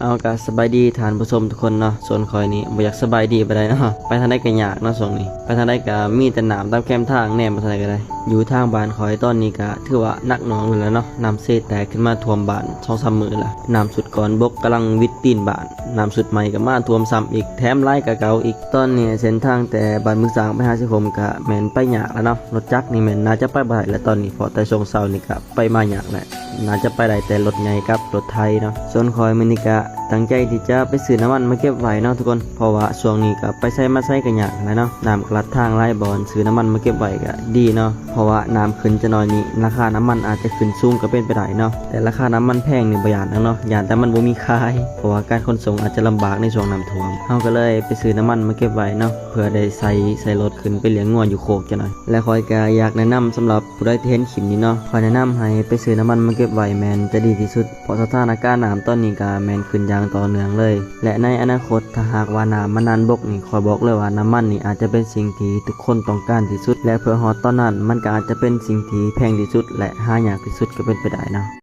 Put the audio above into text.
ເອົາ ກະສະບາຍດີທ່ານຜູ້ຊົມທຸກຄົນເນາະ. ສ່ວນຂ້ອຍນີ້ບໍ່ຢາກສະບາຍດີປານໃດເນາະ, ໄປທາງໃດກະຍາກເນາະຊ່ວງນີ້, ໄປທາງໃດກະມີແຕ່ນ້ຳຕາມແຄມທາງ, ແນມໄປທາງໃດກະໄດ້. ຢູ່ທາງບ້ານຂ້ອຍຕອນນີ້ກະຖືວ່າໜັກໜ່ວງຢູ່ແລ້ວເນາະ, ນ້ຳເຊແຕກຂຶ້ນມາຖ້ວມບ້ານສອງສາມມື້ແລ້ວ. ນ້ຳຊຸດກ່ອນບົກກຳລັງວິດຕີນບ້ານ, ນ້ຳຊຸດໃໝ່ກະມາຖ້ວມຊ້ຳອີກ, ແຖມຫຼາຍກວ່າເກົ່າອີກ. ຕອນນີ້ເສັ້ນທາງແຕ່ບ້ານບຶງສາງໄປຫາເຊໂຮມກະແມ່ນໄປຍາກແລ້ວເນາະ, ລົດຈັກນີ້ແມ່ນໜ້າຈະໄປບໍ່ໄດ້ແລ້ວຕອນນີ້, ເພາະແຕ່ຊ່ວງເຊົ້ານີ້ກະໄປມາຍາກແຫຼະ. ໜ້າຈະໄປໄດ້ແຕ່ລົດໃຫຍ່ກັບລົດໄຖເນາະ. ສ່ວນຂ້ອຍມື້ນີ້ກະຕັ້ງໃຈທີ່ຈະໄປຊື້ນ້ຳມັນມາເກັບໄວ້ເນາະທຸກຄົນ, ເພາະວ່າຊ່ວງນີ້ກະໄປໃສມາໃສກະຍາກຫັ້ນແຫຼະເນາະ, ນ້ຳກະລັດທາງຫຼາຍບ່ອນ, ຊື້ນ້ຳມັນມາເກັບໄວ້ກະດີເນາະ, ເພາະວ່ານ້ຳຂຶ້ນຈັກໜ້ອຍນີ້ ລາຄານ້ຳມັນອາດຈະຂຶ້ນສູງກະເປັນໄປໄດ້ເນາະ. ແຕ່ລາຄານ້ຳມັນແພງນີ້ບໍ່ຢ້ານຫຍັງເນາະ, ຢ້ານແຕ່ມັນບໍ່ມີຂາຍ, ເພາະວ່າການຂົນສົ່ງອາດຈະລຳບາກໃນຊ່ວງນ້ຳຖ້ວມ. ເຮົາກະເລີຍໄປຊື້ນ້ຳມັນມາເກັບໄວ້ເນາະ, ເພື່ອໄດ້ໃສ່ ໃສ່ລົດຂຶ້ນໄປລ້ຽງງົວຢູ່ໂຄກຈັກໜ້ອຍ. ແລະ ຂ້ອຍກະຢາກແນະນຳສຳລັບ ຜູ້ໃດທີ່ເຫັນຄລິບນີ້ເນາະ, ຂ້ອຍແນະນຳໃຫ້ໄປຊື້ນ້ຳມັນມາເກັບໄວ້ແມ່ນຈະດີທີ່ສຸດ, ເພາະສະຖານະການນ້ຳຕອນນີ້ກະແມ່ນຂຶ້ນຢ່າງຕໍ່ເນື່ອງເລີຍ. ແລະ ໃນອະນາຄົດ ຖ້າຫາກວ່ານ້ຳມັນໜັນບົກນີ້, ຂ້ອຍບອກເລີຍວ່ານ້ຳມັນນີ້ອາດຈະເປັນສິ່ງທີ່ທຸກຄົນຕ້ອງການທີ່ສຸດ, ແລະ ເພື່ອຮອດຕອນນັ້ນ ມັນກະອາດຈະເປັນສິ່ງທີ່ແພງທີ່ສຸດ ແລະ ຫາຍາກທີ່ສຸດກະເປັນໄປໄດ້ເນາະ.